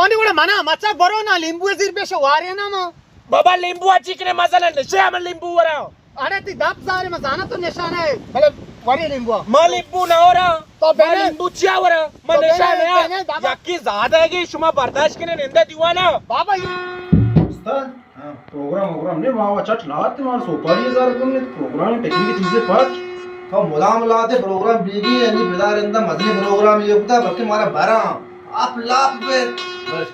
آنی گڑا منا مچا برو نا، لیمبو زیر پیش وارے نا ما۔ بابا، لیمبو اچی کنے مزن نشے، ہم لیمبو ورا۔ اڑے تئی دپ زارے، ما زاناں تو نشانہ ئے، بلے وری لیمبو۔ ما لیمبو نہ ورا۔ تو ما بنے۔ لیمبو چیا ورا؟ ما تو نشانہ بنے، نیا۔ بنے بابا۔ یکی زیادہ ہے کہ شما برداشت کنے نندہ دیوانا۔ بابا، یہ استاد، ہاں۔ پروگرام وگرام نہیں، ما وا چٹ لات، مارا سوپاری ہزار کن، پروگرام ٹکنی کی چیزیں پاک۔ تو مدام لاتے پروگرام بیگی، یعنی بدار اندہ مزنی پروگرام یہ ہوتا، بلکہ مارا بھرا آپ لاپ بے۔ بس۔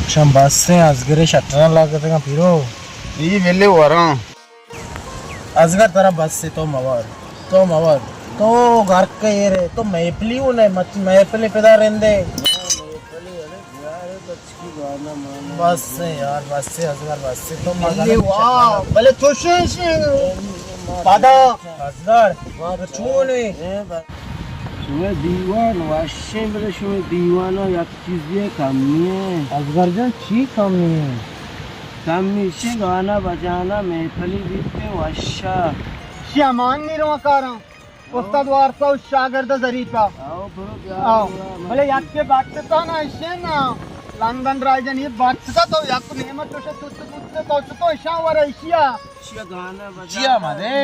شم بس ہیں، ازگرے شٹراں لاگتگاں پیرو۔ ای ویلے وراں۔ ازگر ترا بس ہے، تو موار، تو موار، تو گھر کے ایر ہے، تو محفلی ہو نہیں، مت محفلی پدا رندے۔ بس ہے یار، بس ہے ازگر، بس ہے، تو مزہ محفلی نہیں واہ، بلے تو شے شے۔ پدا۔ ازگر، تو چون ہے؟ شمئے دیوان وشیں، بلے شمئے دیوان ء یک چیزے کمی ایں۔ ازگر جان، چی کمی ایں؟ کمی ایشیں، گانا بجانا محفلی بیت وشا۔ شی امان نی رواں کاراں۔ استاد وارث ء شاگرد ظریف ء۔ آؤ، برو بیا، آؤ۔ بیا، بلے یک کے بات تا نا ایشیں نا۔ لندن راجن یہ بات تا تو یک نیمہ چوشہ تو تو تو تو ایشاں ورا ایشیا۔ چیا گانا بجا؟ چیا مدے؟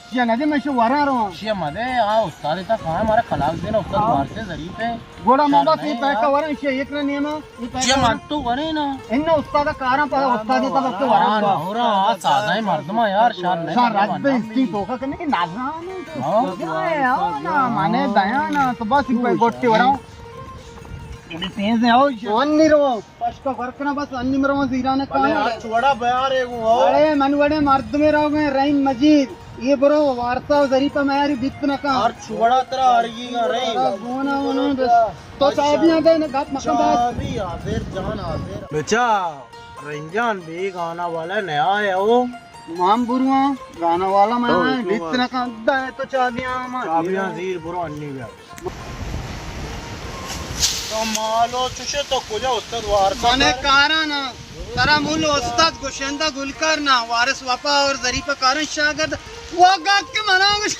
چیا ندے، من شو وراں رواں۔ چیا مدے؟ آ استاد تا کہاں، مارا کلاس دینا، استاد وارث ظریف ہے۔ گوڑا ما بس یہ پیکا وراں، چیا ایک نہ نیما۔ چیا من تو ورے نا؟ ان استاد کاراں پہ استاد تا بس وراں۔ ہاں، ہاں، سادہ مردم یار، شان نہیں۔ شان رد بے استی تو کا کنے کہ نازان۔ ہاں۔ نا، مانے دیانا، تو بس گوٹی وراں۔ تیز ہے، او، ون نہیں رو۔ پشکا فرق نہ بس انی مرو زیران بلے کان۔ آ چوڑا بیارے گو ہو۔ اڑے من وڑے مردمے رو گئے رحیم مجید۔ یہ برو وارثہ و ظریفہ میاری بیت نہ کان۔ ہر چوڑا ترا ہرگی گا رحیم۔ ترا گونا ہونا بس۔ تو چابیاں دے نہ گپ مکن بس۔ چابی حاضر جان حاضر۔ بچا رحیم جان بے گانا والا نیا ہے او۔ مان برواں گانا والا میں بیت نہ کان۔ دے تو چابیاں ما۔ چابیاں زیر برو انی بیا۔ تو مالو چوشے تو کجا استاد وارثہ؟ منے کارانا۔ ترا مول استاد گشندہ گلکار نا، وارث وفا اور ظریفہ کارن شاگرد۔ وہ گاک کے منا گش۔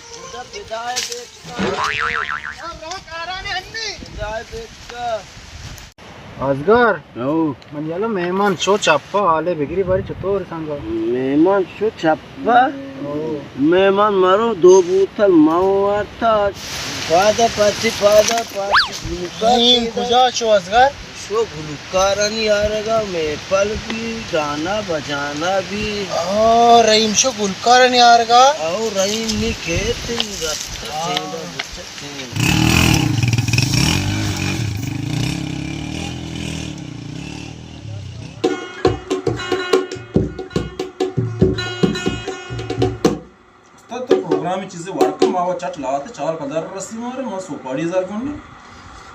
ازگر۔ او۔ من یلو مہمان شو چپا حالے بگری باری چطور سنگا؟ مہمان شو چپا؟ او۔ مہمان مرو دو بوتل ماو آتا۔ پادا پاتی، پادا پاتی۔ نہیں، کجا شو ازگر؟ شو گلوکارانی آرگا محفل بی، گانا بجانا بی۔ او، رحیم شو گلوکارانی آرگا؟ او، رحیم نی کیت رست۔ استاد تو پروگرام چیزے وڑ کن، ما و چٹ لات چار پندر رسی مارے، ما سوپاڑی ہزار گونڈی۔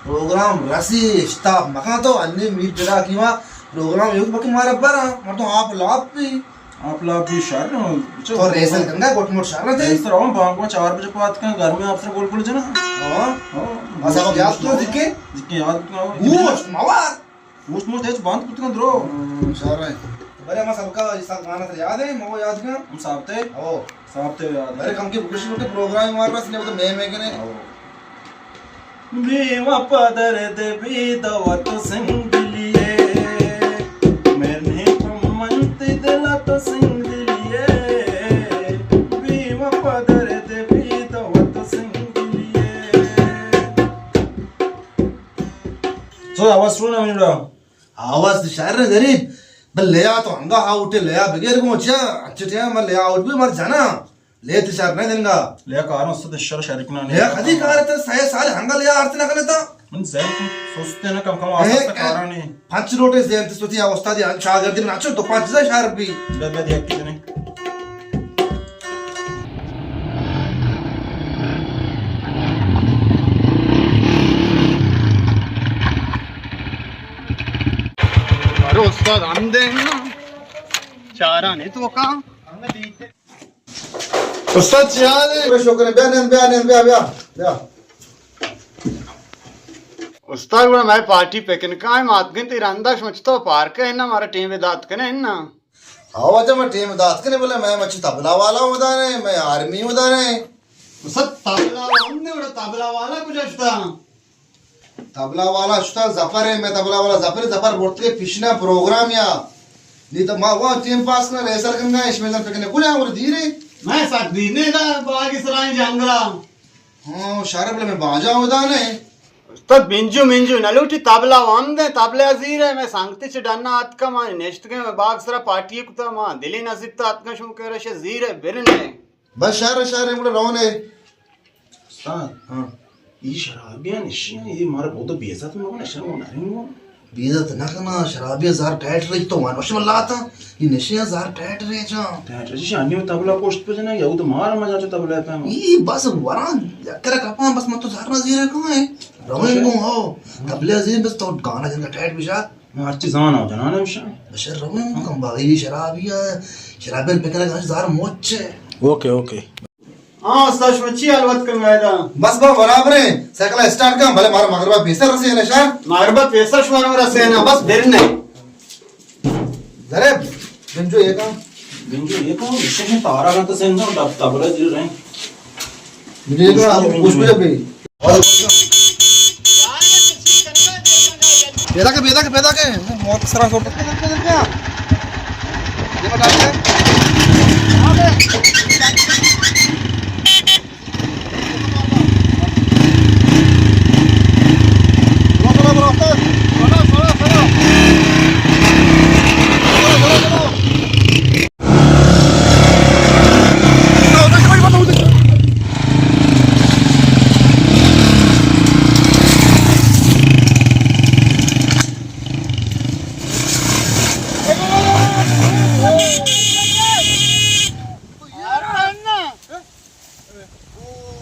پروگرام رسی، اشتاپ مکان تو، انی میر پدا کی ما پروگرام یوز بکی مارا برا، مر تو آپ لاپ بھی۔ آپ لاپ بھی شر نہ، تو ریسل کنگا گوٹ موٹ شر نہ تھے۔ ریسل ہم بانک ما چار بجے پات کن، گھر میں آپ سر گول گول جنا۔ ہاں۔ ہاں۔ بس آپ یاد تو جکے؟ جکے یاد تو۔ وہ مواد۔ موشت موشت ہچ بند کتگاں درو۔ ہم، شر ایں۔ بلے ہما سبکا، سب گانا تر یاد ایں، مو یاد کن۔ ہم سابتے؟ او۔ سابتے یاد ایں۔ بلے کم کے بکشی بکے پروگرام مار رس نے تو میں میں کنے۔ او۔ بی وفا درد بی دوت سنگلیے، میں نے پمنت دلت سنگلیے، بی وفا درد بی دوت سنگلیے۔ سو آواز سنو نا منی بڑا۔ آواز تو شر نہ دری، بل لیا تو ہنگا آؤٹ لیا بغیر گو چیا، اچھا ٹھیک ہے، من لیا آؤٹ بھی مر جانا، لے تو شر نہ دنگا۔ لیا کاروں سے شر شریک نہ لیا کدی کار تر سہ سال ہنگا لیا آرت نہ کنتا۔ من زین سستے نہ کم کم آسا کارانی۔ پنچ روٹے زین تے سوتی استاد شاگردی ناچو تو پنچ زین شر بھی۔ بے بے دیکھ کتنے۔ ارے استاد، ہم دے نا۔ چارا نے تو کا؟ استاد چی حال ہے؟ شکر ہے، بیا نند، بیا نند، بیا، بیا، بیا۔ استاد، گڑا مئے پارٹی پکنک ءَ مات گنتی رندا شما چتو پارک ہے نا، مارا ٹیم دات کنے نا۔ آ واجہ، ما ٹیم دات کنے، بلے مئے مچی تبلا والا ودانے، مئے آرمی ودانے۔ استاد، تبلا ہم نے، گڑا تبلا والا کجا شتا؟ تبلا والا شتا ظفر ہے، مئے تبلا والا ظفر، ظفر برتگے پیشنا پروگرام یا۔ نی تو ما وہاں ٹیم پاس کرنا، ریسر کرنا، اش میں پکنک کجا اور دیر ہے۔ مئے سک دیر نے دا، باغی سرائیں جنگلا۔ ہاں، شہر بلے مئے باجا ودانے۔ استاد، منجو منجو نہ لوٹی، تبلا وام دے، تبلا زیر ہے، مئے سنگتی چہ ڈنا آتکا، ما نشتگیں، مئے باغ سرا پارٹی کتا، ما دلی نصیب تا آتکا، شما کہ رش زیر ہے، برن ہے۔ بس شہر، شہر ہے، گڑا رونے۔ استاد، ہاں۔ ای شرابیاں نشیاں، ای مارا بہت بے عزت مکن، نشہ مو نرنگو۔ بے عزت نہ کنا، شرابی زار ٹائٹ رہی تو وان وش ملا تا۔ یہ نشے زار ٹائٹ رہی جا۔ ٹائٹ رہی جا، انی تبلا پشت پہ جنا، یا تو مار مجا چو تبلا پہ۔ ای بس وران، یکر کپان، بس من تو زار نہ زیرا کہاں ہے۔ رویں گو ہو۔ تبلا زیر بس تو گانا جن کا ٹائٹ بجا۔ من ہر چیز آنا جنانا مشا۔ بشر رویں گو کم باغی شرابی ہے۔ شرابی پکر کا زار موچ ہے۔ Okay, okay. ہاں، استاد، شما چی حال وت کنگا ادا؟ بس با برابر ہے، سائیکل اسٹارٹ کن، بھلے مارا مغربا پیسر رسے نا شار۔ مغربا پیسر شما را رسے نا، بس برنے۔ ذرے بنجو ایک آں۔ بنجو ایک آں، اشے تارا گنت سندھ، ڈب تبرے دل رہے۔ بنجو ایک آں، بنجو۔ خوش بجا بے۔ پیدا کے، پیدا کے، پیدا کے۔ موت سرا سوٹ۔ یہ بتا دے۔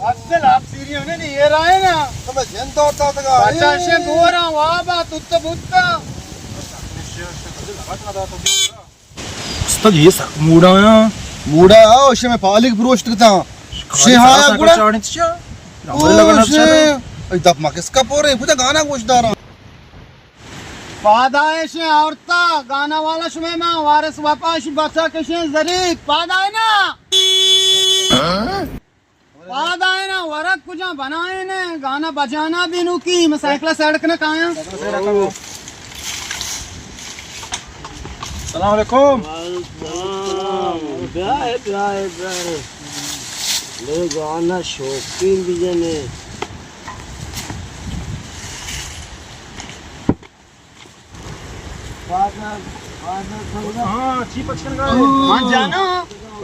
اصل آپ سیری ہونے نہیں، یہ رائے نا۔ تو میں جن دوڑتا تھا۔ پچاس سے بورا، وابا، تت بوتا۔ استاد، یہ سک موڑا آیا۔ موڑا آ، اسے میں پالک بروشت کرتا۔ شے ہایا گڑا۔ او، شے۔ اے دپ ما کس کا پورے، کجا گانا گوش دارا۔ پادائش عورتا، گانا والا شمے ماں، وارث وپا شی بچا کشیں زری، پادائے نا۔ پادائے نا، ورگ کجا بنائے نے، گانا بجانا بینوکی، میں سائیکل سیڑک نہ کایا۔ السلام علیکم۔ وعلیکم السلام۔ بیا ہے، بیا ہے، بیا ہے۔ لے گانا شوقین بجنے۔ ہاں، چی پچ کنگا ہے؟ من جانا۔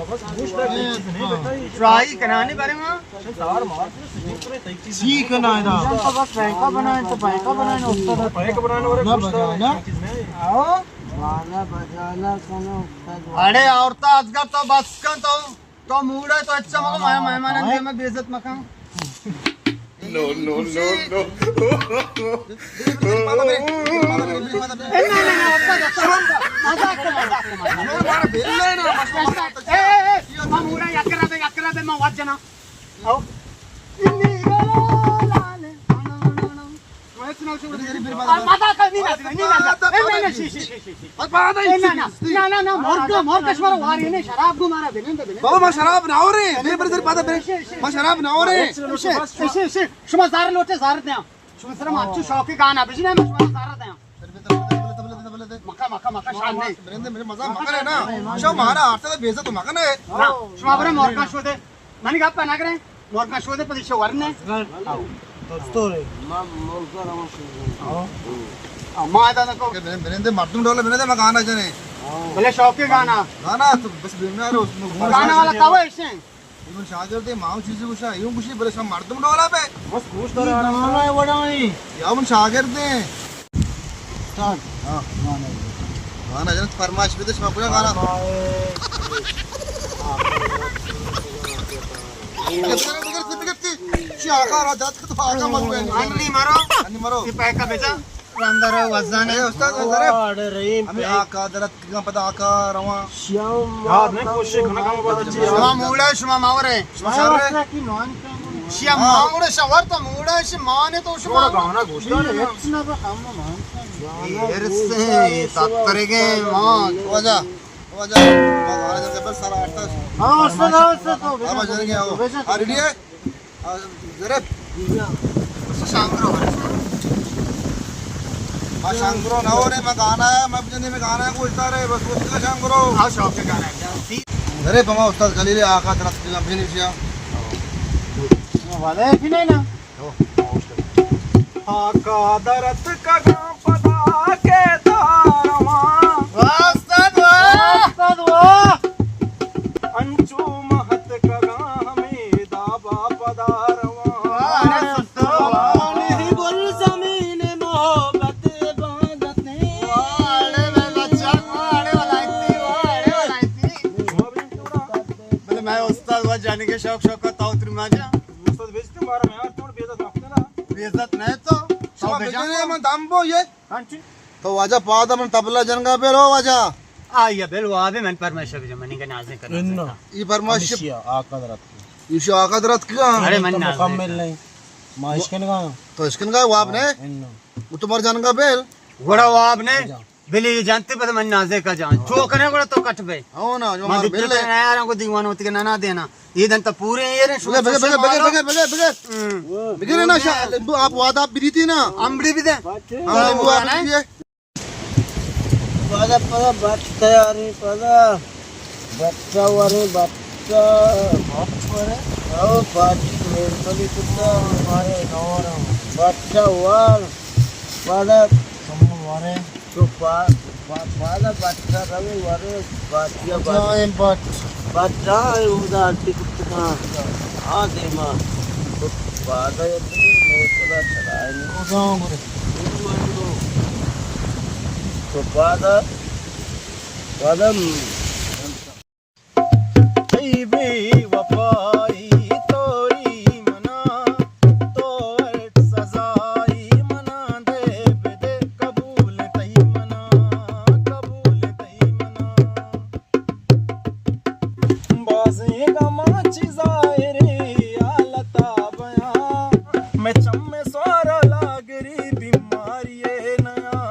بس گوش دار، تئی چیز نہیں بتائی۔ ٹرائی کنانے بارے ما۔ چی کنائے دا؟ تو بس بینکا بنائے، تو بینکا بنائے، استاد۔ بینک بنانے والے نہ گوش دار، بنانا۔ چیز نہیں۔ آؤ۔ گانا بجانا کنو، استاد۔ اڑے عورتا ازگا تو بس کن تو۔ تو موڑا تو اچھا مکو، مایا مہمان نے میں بے عزت مکان۔ نو، نو، نو، نو۔ مزاق کر، مزاق کر۔ موڑا یک کرا دے، یک کرا دے، میں واجنا۔ او۔ مزاق کر، نہیں، نہیں، نہیں، نہیں، نہیں، شی، شی، شی، شی۔ نہ، نہ، نہ، نہ، مورکا، مورکا شمارا واری نہیں، شراب گو مارا بنند، بنند۔ بابا، ما شراب نہ ہو رہے، بے برے، برے، پادا برے۔ ما شراب نہ ہو رہے۔ شما زار لوٹے، زار دیا۔ شما سر ما اچھو شوقی گانا بجنے، ما شما زار دیا۔ مکا، مکا، مکا، شان نہیں۔ برندے، میرے مزہ مکنے نا۔ شما مارا آرتا بے عزت مکنے۔ نا، شما برے مورکا شو دے۔ منی گپ نہ کریں، مورکا شودے پدی شو ورنے۔ دوستو رے۔ ما مورکا روان شو۔ ہاں۔ ما ادا نکو۔ برندے مردم ڈولا برندے ما گانا جنے۔ بلے شوقی گانا۔ گانا تو بس بیمار ہو، گانا والا کاوے ایشیں۔ ایون شاگرد ما چیزی گوشا، ایون گوشی بلے شما مردم ڈولا بے۔ بس گوش دار گانا وڑائی۔ یا من شاگرد ہیں۔ استاد۔ ہاں۔ گانا۔ گانا جنت فرمائش بدے، شما کجا گانا؟ فرمائش۔ چی آقا را دات تو آقا مگو۔ انی مرو۔ انی مرو۔ یہ پیکا بیچا۔ اندر وزن اے استاد، اندر۔ واڑے رحیم ہمیں پہ آقا درت کگاں، پدا آقا رواں۔ شیاو یاد نہیں، کوشش کرنا کم بات اچھی ہے۔ شما موڑا، شما ماورے۔ شما شر ہے۔ شیا ماورے، شور تو موڑا، شما نے تو شما۔ گانا گوشتا نہیں۔ ارسے تاترے گے مان۔ واجہ، واجہ، واجہ جبر سارا آٹا۔ ہاں، استاد، استاد، تو ہاں، واجہ گیا ہو۔ آ، ریڈی ہے؟ آ، ضرب۔ شانگرو۔ آ، شانگرو نہ ہو رہے، میں گانا ہے، میں بجنے میں گانا ہے، کوئی سارے، بس وہ کا شانگرو۔ آ، شوق کے گانا ہے۔ ضرب، ہما استاد خلیل آقا درت کگاں، فنش یا۔ والے فنش نا۔ آقا درت کگاں پدا کے دارواں۔ واہ استاد واہ۔ واہ استاد واہ۔ انچو مہت کگاں ہمے دابا پدا رواں۔ واہ، ارے سستو۔ والی گل زمین محبت باندتے۔ واہ، ارے میں بچہ، واہ، ارے ولایتی، واہ، ارے ولایتی۔ بلے میں استاد واہ جانے کے شوق شوق کا تاؤ تر ماجا۔ استاد بے عزتی مارا، میں یار توڑ بے عزت وقت نا۔ بے عزت نہیں تو۔ شما تو بجنے من دم بو یہ۔ ہاں جی۔ تو واجہ پادا من تبلا جنگا بیل ہو واجہ۔ آیا بیل واب من پرمائش بجا منی کے نازیں کرنا انو۔ سکا۔ یہ پرمائش ہمشیا آقا درت کی۔ یہ شو آقا درت کی۔ ارے من تو نازیں مکمل کرنا۔ نہیں۔ ما اشکن گا۔ تو اشکن گا واب نے؟ انو۔ وہ تمہار جنگا بیل۔ گڑا واب نے؟ جا۔ بلے یہ جانتے پتہ من نازے کا جان۔ چو کنے گڑا تو کٹ بے۔ ہو نا، جو من مار دتر بلے۔ تے نہ یاراں کو دیوان ہوتی کہ نہ نہ دینا۔ یہ دن تو پورے یہ رہے، بگے، بگے، بگے، بگے، بگے، بگے، بگے۔ ہم۔ بگے نا شا-، لیمبو آپ وعدہ آپ بریتی نا۔ امبڑی بھی دے۔ ہم لیمبو آپ بریتی ہے۔ پدا، پدا، بٹ تیاری، پدا۔ بٹا ورے، بٹا۔ بٹ ورے؟ او، بٹ مہربانی کتا۔ ورے، نورم۔ بٹا ور۔ پدا۔ سمو ورے۔ تو پا-، پا-، پادا بٹا روے ورے، بٹا بٹ۔ جائیں بٹ۔ بٹا اودا ٹکٹ کاں۔ آ دیما۔ تو پادا یتنی موتلا چلائے نہیں۔ او جاؤں گرے۔ تو پادا، پادا تئی بے وفائی توری منا، تو اٹ سزائی منا دے بدے، قبول تئی منا، قبول تئی منا۔ بازیں گماں چہ ظاہریں حالتا بیاں، میں چم سوارا لاگری بیماری نیا۔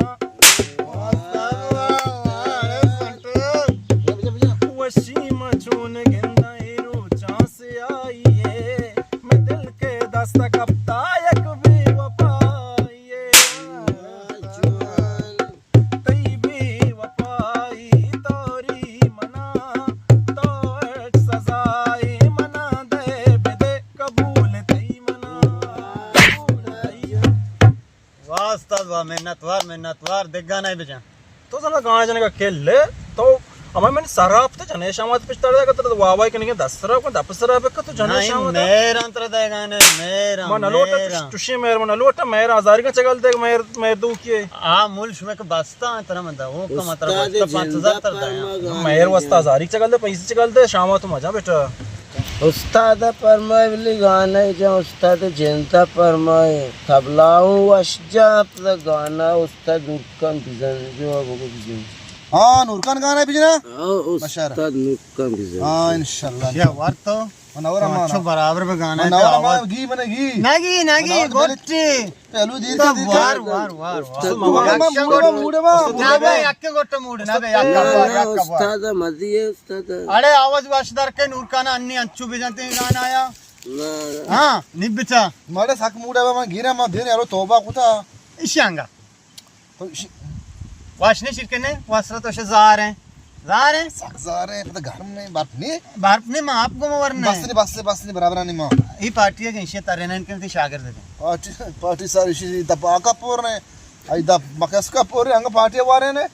وشی ما چون گنداں اے روچاں سیاہی ء، مئے دل کے دست کپتا یک بے وفائی ء۔ تئی بے وفائی توری منا، تو اٹ سزائی منا دے بدے، قبول تئی منا، قبول تئی۔ واہ استاد واہ، منت وار، منت وار، دگا نہ بجن۔ تو زنا گانا جنگا کل ہے، تو ہمے من سراب تے جنے شامات پشتاڑ دے، تو واہ واہ کنگے دس سراب کن، دپ سراب کن، تو جنے نہیں، شامات۔ مہر انتر دے گانے، مہر، من نلوٹا مہر۔ چش-، چشیں مہر، من نلوٹا مہر، ہزاری کا چگل دے، مہر، مہر دو کیے۔ آ مول شمے کے بستا ہے ترا من دا، وہ کا مطلب استاد بستا پانچ ہزار تر دے۔ مہر واسطہ ہزاری چگل دے، پیسے چگل دے، شامات تو مزہ بیٹا۔ استاد پرمائے بلی گانا جا، استاد جنتا پرمائے، تبلاؤں وش جا، گانا استاد نورکان بزن جو، بگو بزن۔ ہاں، نورکان گانا بجنا؟ ہاں، استاد نورکان بزن۔ ہاں، انشاءاللہ۔ یا وار تو؟ من اور امان۔ اچھا، برابر بگانا من اور امان، گی من گی۔ نگی، نگی، گوٹی۔ پہلو دیر تو کا دیر کا۔ وار، وار، وار، وار۔ استاد تو موڑے ما، موڑے ما، موڑے ما۔ نہ بے، یک گوٹ موڑ، نہ بے، یک گوٹ۔ استاد مزی ہے، استاد۔ اڑے آواز واش در کے نورکان انی انچو بجنتے گانا آیا۔ نہ۔ ہاں، نبتا۔ ماڑے سک موڑے ما گیرا ما دین یارو توبہ کتا۔ اشانگا۔ تو ش-، واش نے شرکنے، واسرا تو ش زار ہیں۔ زار ہیں؟ سک زار ہیں، پتہ گرم نہیں، برف نہیں۔ برف نہیں، ما آپ کو ورنے۔ بس نہیں، بس نہیں، بس نہیں، برابر نہیں ما۔ یہ پارٹی ہے کہ اشی ترے نہ انکن تی شاگرد دے۔ پارٹی، پارٹی ساری شی دپا کا پور نے۔ ای دپ مکس کا پور نے، انگا پارٹی وارے نے۔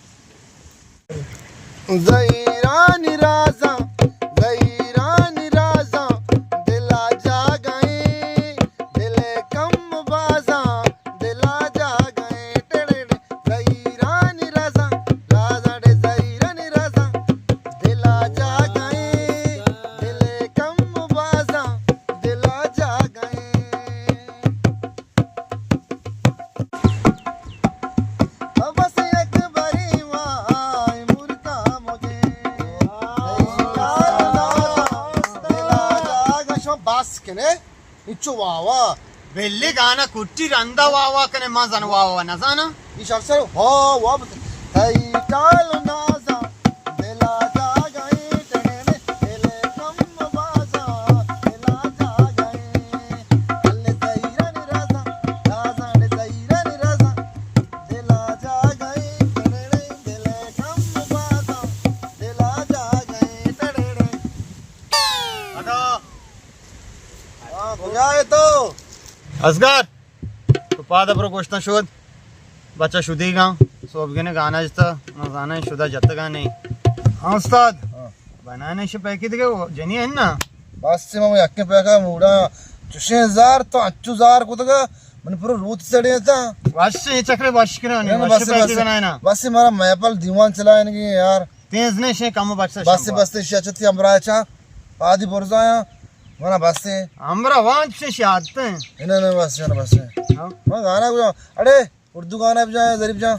زہیرانی رازاں، زہیرانی رازاں، دل ءَ جاگہیں، دل ءِ کم بازاں، دل ءَ جاگہیں، ٹڑڑ۔ زہیرانی رازاں، رازاں ڈے زہیرانی رازاں، دل ءَ جاگہیں، دل ءِ کم بازاں، دل ءَ جاگہیں۔ نے؟ انچو واہ واہ۔ بلے گانا کٹی رندا واہ واہ کنے، ما زن واہ واہ نزاناں۔ ای شخص ہو واہ بت-، تئی ٹال نازاں، دلا جاگائیں ٹڑنے، دل کم بازاں، دلا جاگائیں۔ ال زہیرن رازاں، رازاں زہیرن رازاں، دلا جاگائیں ٹڑنے، دل کم بازاں، دلا جاگائیں ٹڑنے۔ ادا۔ ہاں، کجا ہے تو؟ اصغر، تو پاد برو گوشتاں شد۔ بچہ شدیگاں، صوب گنے گانا جتا، من زاناں شدا جتگا نہیں۔ ہاں استاد، ہاں۔ بنانے شے پیکی دگہ جنی ہے نا؟ بس سے من یکے پیکا موڑا، چشیں زار تو اچو زار کتگا، من پورا روت سڑے تا۔ بس سے چکرے بش کرانے، نہیں، بس بس سے پیکی بس۔ بنائے نا۔ بس سے مارا محفل دیوان چلائیں گے یار۔ تیز نہیں شے کم بچ سے بس سے شمبا۔ بس سے شے چتی ہمراہ چا، پادی برزایا، منا بس سے۔ ہمراہ وان سے شادتے ہیں۔ نہیں، نہیں، بس سے، بس سے۔ ہاں۔ من گانا گو، اڑے، اردو گانا بجا، ظریف جان۔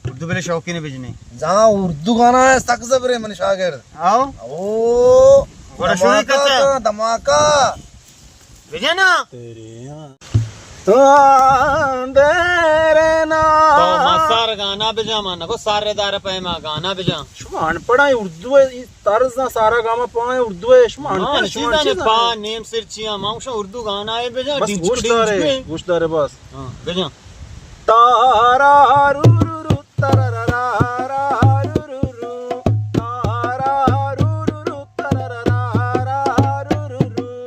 اردو بلے شوقین بجنے۔ جہاں اردو گانا ہے، سک زبرے من شاگرد۔ آؤ۔ او، گوڑا شروع دھماکہ کرتا۔ کا دھماکہ۔ بجے نا۔ تیرے یہاں۔ تو اندر نا۔ تو ما سار گانا بجا، ما نکو سار دار پیما گانا بجا۔ شما ان پڑھا اردو ہے، اس طرز نا سارا گاما پائیں اردو ہے، شما ان ہاں، پڑھا، شما چیزاں چیزاں پا ہے۔ نیم سر چیاں، ما شما اردو گانا ہے بجا، بس ڈنچک گوش دارے، ڈنچک۔ گوش دارے بس۔ ہاں، بجا۔ تارا رو رو رو، تارا را را را رو رو رو، تارا رو رو رو، تارا را را را رو رو رو۔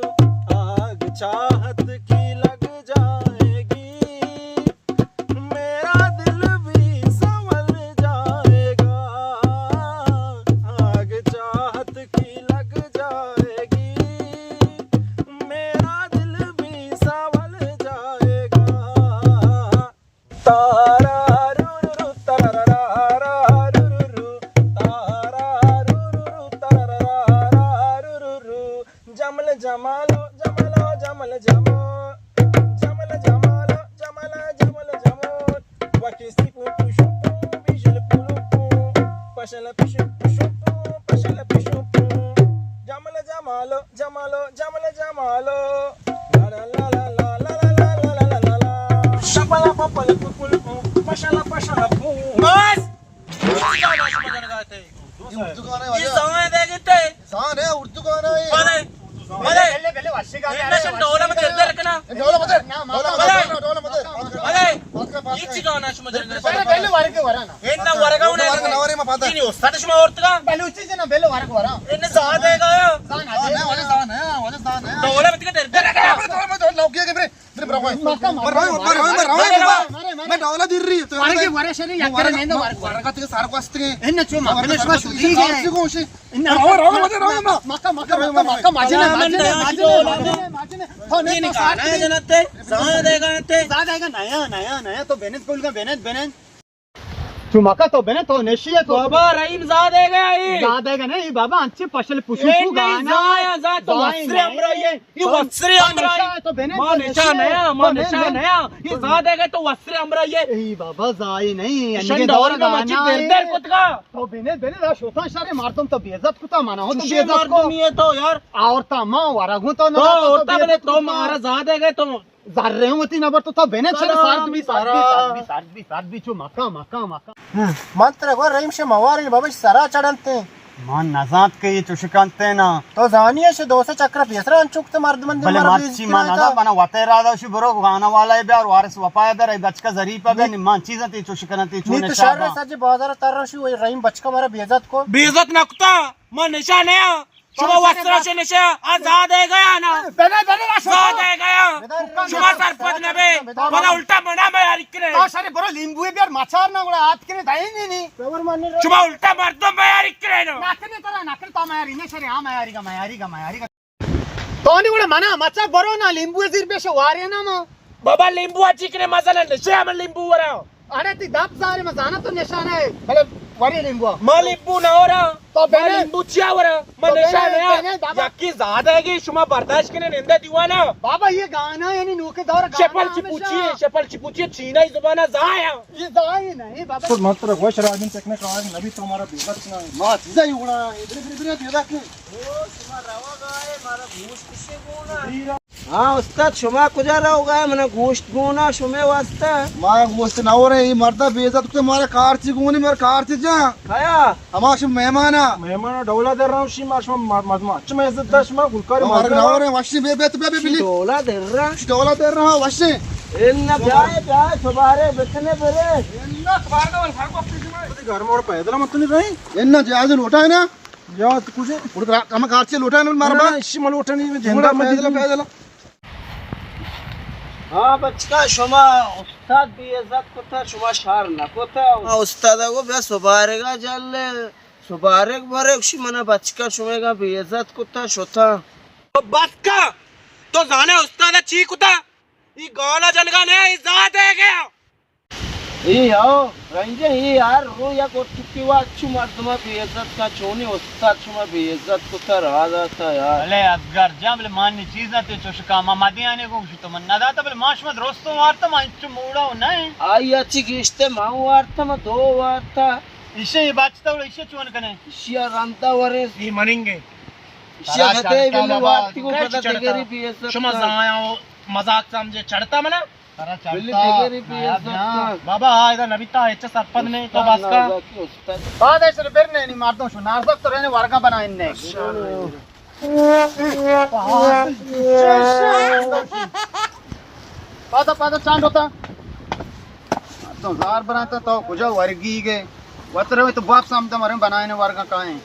آگ چاہت کی لگ جائے گی، میرا دل بھی سنور جائے گا۔ آگ چاہت کی لگ جائے گی، میرا دل بھی سنور جائے گا۔ تارا رو رو رو، تارا را را رو رو رو، تارا رو رو رو، تارا را را رو رو رو۔ جمل جمالو، جمالو، جمل جمو۔ جمل جمالو، جمل، جمل جمو۔ وکیسی پو پوشو پو، بیشل پولو پو۔ پشل پشو پشو پو، پشل پشو پو۔ جمل جمالو، جمالو، جمل جمالو۔ لا لا لا لا۔ شپلا پپل پپل پو، پشلا پشلا پو۔ بس! یہ اردو گانا ہے، یہ واجہ۔ زان ہے دیکھتے۔ زان ہے، اردو گانا ہے۔ بلے۔ بلے۔ بلے، بلے، وشی گانا ہے، نشن ڈولا میں در در کنا۔ ڈولا مدر۔ ڈولا مدر۔ بلے۔ ڈولا مدر۔ بلے۔ یہ چی گانا شما جنگل؟ بلے، بلے، ورگ ورا نا۔ ان ورگا انہیں۔ ورگ نہ ورے ما پاتا۔ یہ نہیں استاد شما عورت کا۔ بلوچی جنا بلے ورگ ورا۔ ان زیادہ ہے گایا۔ زان ہے۔ زان ہے، واجہ زان ہے، واجہ زان ہے۔ ڈولا میں تک در در کنا۔ ڈولا مدر، لوگ یہ کہ برے۔ مکہ، مکہ، مکہ، مکہ، مکہ۔ میں ڈولا دیر رہی تو ورگے ورے شری یک کرے نہیں تو ورگ۔ ورگا تیرے سار کو استگے۔ ان چو مکہ، ورگا شما سار کو شدی گئے۔ سار کو شی۔ ان اور اور مدے رو ما۔ مکہ، مکہ، مکہ، مکہ، ماجنے، ماجنے، ماجنے، ماجنے۔ تو نہیں، تو سار نہیں جنتے، زیادہ دے گا تے۔ زیادہ دے گا، نیا، نیا، نیا، تو بنت کول کا بنت، بنت۔ چو مکہ تو بنت، تو نشی ہے تو۔ بابا، رحیم زیادہ دے گا یہ۔ زیادہ دے گا نہیں بابا، انچے پشل پشو یہ کو نہیں گانا۔ زایا، زا تو زایا وسرے نہیں۔ امرائی ہے۔ یہ وسرے ہمراہی۔ تو بنت، ما تو نشان نشان ہے، ما تو نشان نشان۔ ہے۔ یہ زیادہ ہے تو وسرے ہمراہی ہے۔ اے بابا، زائی نہیں، شن انگے ڈور دور کا مچی گانا در در ہے۔ کتگا۔ تو بنت، بنت، دا شوطان شرے مردم تو بے عزت کتا، منا ہو تو بے عزت کو۔ مردمی ہے تو یار۔ عورتا ما ورگوں تو نہ تو عورتا بے بنت، تو مارا زیادہ ہے تو۔ زرے ہوتی نہ بر تو، تو بنت، سر سرد بھی، سرد بھی، سرد بھی، سرد بھی، سرد بھی، چو مکہ، مکہ، مکہ۔ من ترا گو رحیم شے مواری بابا سرا چڑنتے۔ من نزانت کہ یہ چوش کنتے نا۔ تو زانی ہے شے دو سے چکر پیسرا انچوک تے مردم دے بلے مر مرچی من نزا بنا وتے را دا شو برو گانا والا ہے بیار وارث وفا ہے بیار بچکا ظریف ہے بیار نی من چیزاں تے چوش کنتے چو نی تو نشا شر با۔ سج بازار تر شو رحیم بچکا مارا بے عزت کو۔ بے عزت نکتا، من نشا نیا۔ شما وسرا چے نشے؟ آ زاد ہے گیا نا۔ بلے، بلے، آ شما۔ زاد ہے گیا۔ بدار۔ شما سرپد نبے۔ بدار۔ بلا الٹا منا میاری کرے۔ تو شرے برو لیمبو بیار مچار نا گڑا آت کرے دائیں نی نی۔ شما الٹا مردم میاری کرے نا۔ نکنے ترا نکنے تو میاری نے شرے ہاں میاری گا میاری گا میاری گا۔ تو نی گڑا منا مچا برو نا لیمبو زیر بیش وارے نا ما۔ بابا لیمبو اچی کرے مثلا نشے ہم لیمبو ورا۔ اڑے تی دپ زارے، من زاناں تو نشانہ ئے۔ بلے وری لیمبو۔ ما لیمبو نہ ورا۔ تو ما بنے۔ لیمبو چیا ورا؟ ما تو نشہ بنے، نیا۔ بنے، بابا۔ یکی زیادہ ہے کہ شما برداشت کنے نندے دیوانا۔ بابا، یہ گانا یعنی نوکے دور گانا چپل چی ہمیشہ۔ پوچھیے، چپل چی پوچھیے، چینائی زبانہ زایا۔ یہ زائی نہیں، بابا۔ تو مت رکھو، شرابین تک نے کہا نبی تو ہمارا بے عزت نہ ہے۔ ما چیزا ہی اڑا، ادھر، ادھر، ادھر، ادھر، ادھر۔ او، شما روا گائے، مارا گوشت کسے گونا۔ ہاں استاد، شما کجا رہوگا؟ منا گوشت گونا شمے واسطہ۔ ما گوشت نہ ورے، اے مردا بے عزت کتے، مارا کارچی گونی، مارا کارچی جا۔ کیا؟ ہما شم مہمانا۔ مہمانا ڈولا در رہا شی، ما شما مر-، مردم اچ ما عزت دا شما گلکاری مارا مردا۔ نہ ورے، وشی بے، بے، بے، بے، بلی۔ ڈولا در رہا؟ ڈولا در رہا، وشی۔ ان بیا، بیا، سبارے بتنے برے۔ ان سبارے ول سر کو اپنی شما۔ گھر موڑ پیدل مت نہیں رہی۔ ان جہاز لوٹا ہے نا؟ یا تو کجے؟ اڑ کرا، ہم کارچے لوٹا نہ مارا با۔ نہ، اشی ملوٹا نہیں، جندا مدی پیدل، پیدل۔ ہاں بچکا، شما استاد بے عزت کتا، شما شار نہ کتا۔ ہاں، استاد کو بیا سبارگا جل، سبارگ برے، اشی منا بچکا شما گا بے عزت کتا، شتا۔ تو بس کا، تو زانے استاد چی کتا؟ ای گانا جنگا نے، ای زاد ہے گیا۔ اے ہو، رنجے، اے یار، رو یا گوٹکی وا، اچو مردما بے عزت کا، چونی استاد شما بے عزت کتا، را داتا یار۔ بلے اصغر جان، بلے مانی چیز نہ تے چوش کاما مدیانے گوش تو من نہ داتا، بلے ما شما درستوں وارتا، ما انچو موڑا و نہ۔ آئی اچی گیشتے ما وارتا، ما دو وارتا۔ ایشے بچتا و ایشے چون کنے؟ ایشیا رندا ورے۔ اے مننگے۔ ایشیا ترا گدے چڑتا بلی بابا، وارتی کو کیچ پتا چڑتا؟ دگری بے عزت شما کا۔ زایا و مذاق سمجھے چڑتا منا؟ ترا بلی چڑتا دگری بے نایاب عزت جان۔ کا۔ بابا، آ ادا نبیتا، اچ سرپد نے، تو بس کا۔ نازکی استاد۔ بعد ایسے بر نے، نی مردم شو، نازک تو رہنے ورگا بنائن نے۔ پادا، پادا، چاند ہوتا۔ تو زار برانتا، تو کجا ورگی گئے؟ وتر تو باپ سامتا مرے بنائن ورگا کائیں۔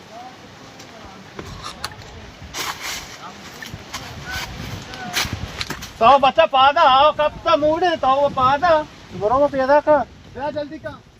تو بچہ پادا آؤ، کپتا موڑے، تو پادا۔ برو پیدا کر۔ بیا جلدی کر۔